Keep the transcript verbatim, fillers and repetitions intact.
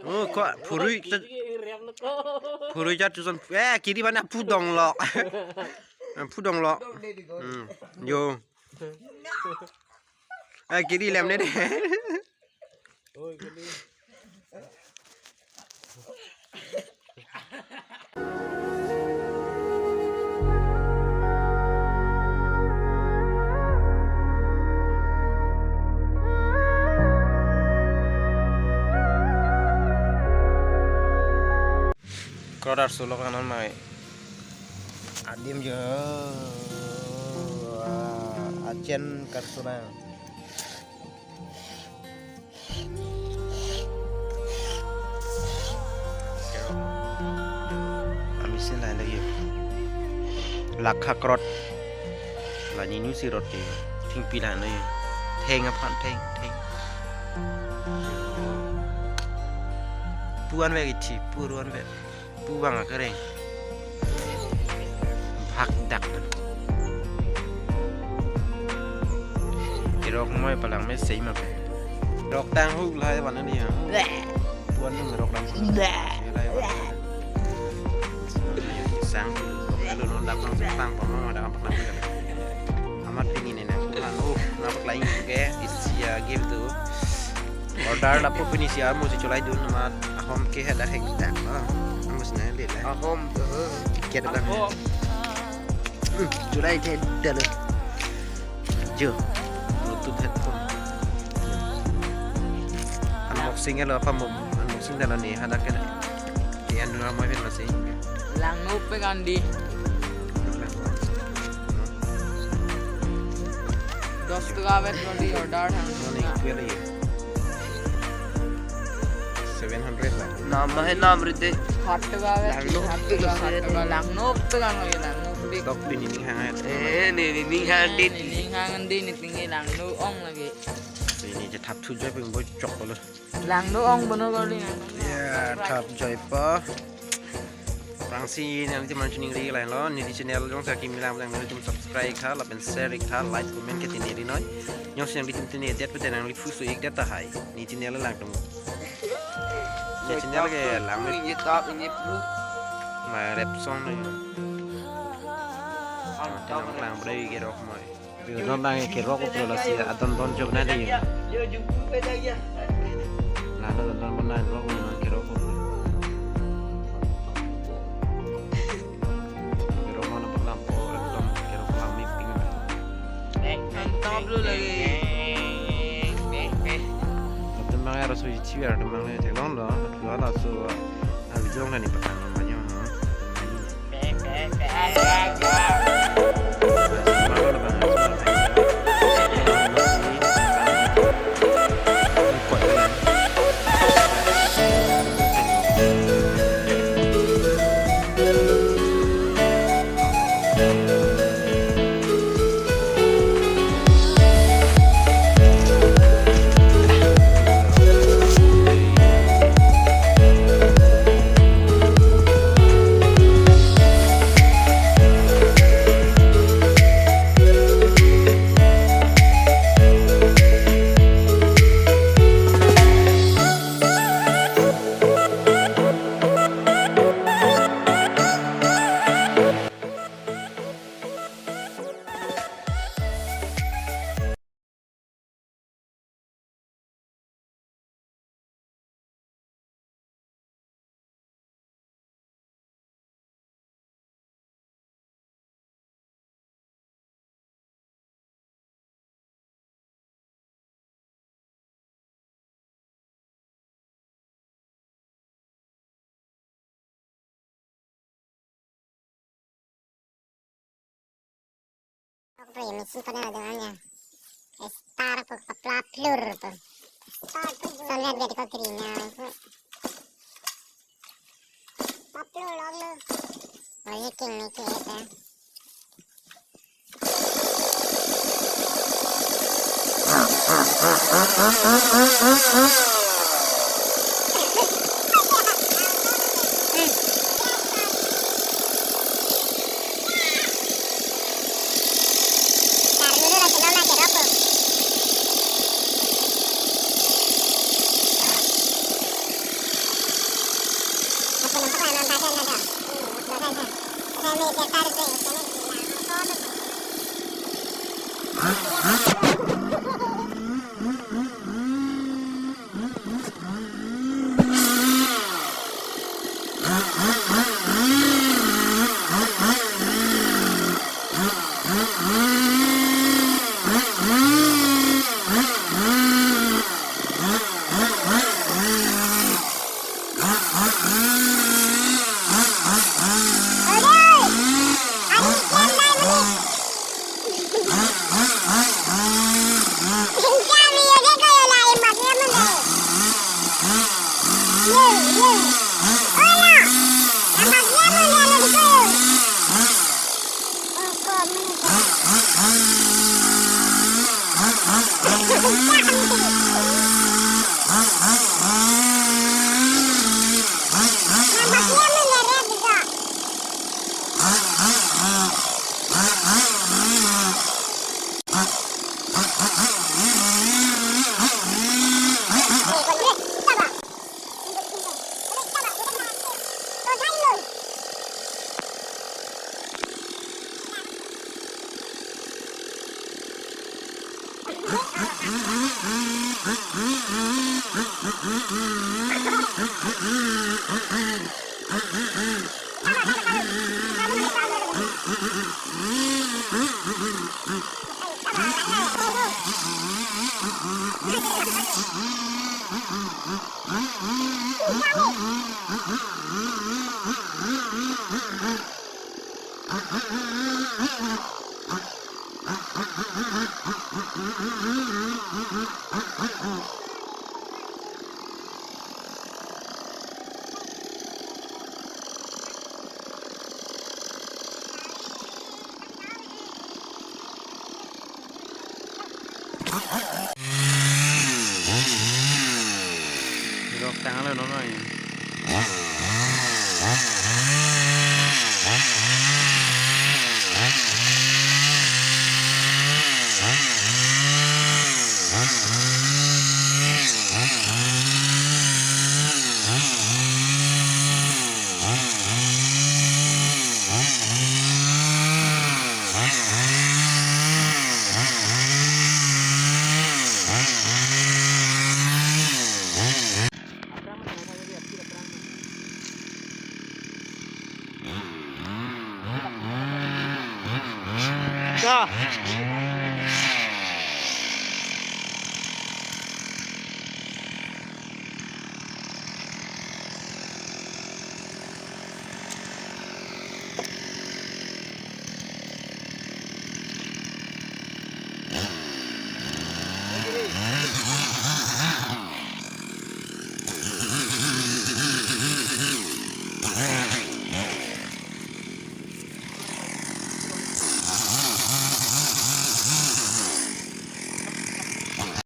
Oh, ko phurui ta-, phurui jat tuson. Eh, kiri bana pudong lo. Pudong lo. Hmm. Yo. Eh, kiri lem ne de. Krot arso lo kanon mai. Adim jo. Achen karsona. Amis si lahai lagi. Lakha krot. La ninu si rot ke. Thengpi lahai lagi. Theng aphan theng, theng. Pu-an vek ithi, pu-an vek. Pu bang akareng. Bhak dak. Irok moi palang me sei ma pe. Rok tang huk lahai van ani ha. Pu-an nung rok tang. Lahai van. Sang. Lalu non dak tang sang tang pama ada apa tang. Amat pini ne nang. Lang oh, napa lain ke isi ya game tu. Order lapu pini si amo si chulai dun amat ahom ke hada hek dak lo. Amo si nang le la. Ahom, eh. Tiket bang. Ahom. Hmm, chulai the dalo. Jo. Bluetooth headphone. Unboxing lo apa mo? Unboxing dalo ni hada ke. Ke anu amoi pen masi. Langno pe kandi. Dos taka vet lo di order thang. Mane kuya lagi. Seven hundred lah. Nam hai nam ride. Hat taka vet. Langno. Hat taka, hat taka. Langno pe kan lagi, langno pe. Tok pini ning hang hai. Eh, ne ne ning hang dit. Ne ning hang dit, ne tinggi langno ong lagi. Ini je thap thu joi peng boy chok lo. Langno ong bono kali ya. Ya, thap joi pa. Prangsi nanglitum man chuning ri lain lo, neli channel jongsi akimi lang nanglitum subscribe tha, lapen share tha, like, comment ke tini ri noi. Jongsi nanglitum tini det pute nangli pusu ik det tahai. Ne channel lang tum. Ne channel ke lang. Ini top, ini blue. Ma rap song ni. Ang tang lang bre ke rok moi. Yo, non bang ke rok ko lasi adon don jok na de yo. Lalo don don bon na rok ko na ke rok ko. Ke rok mana pernah po, rok don ke rok lami ping. Mantap lu lagi. Teman ya rasu isi ya teman ya teman lo. Dua rasu. Abijong na ni patang namanya ha. Apa ya, machine pada ada hanya. Star apa, kepala pelur apa. Star apa? Soalnya dia dekat kirinya itu. Pelur lo lo. Oh, ini king, ini king ya. Rok tanglo non.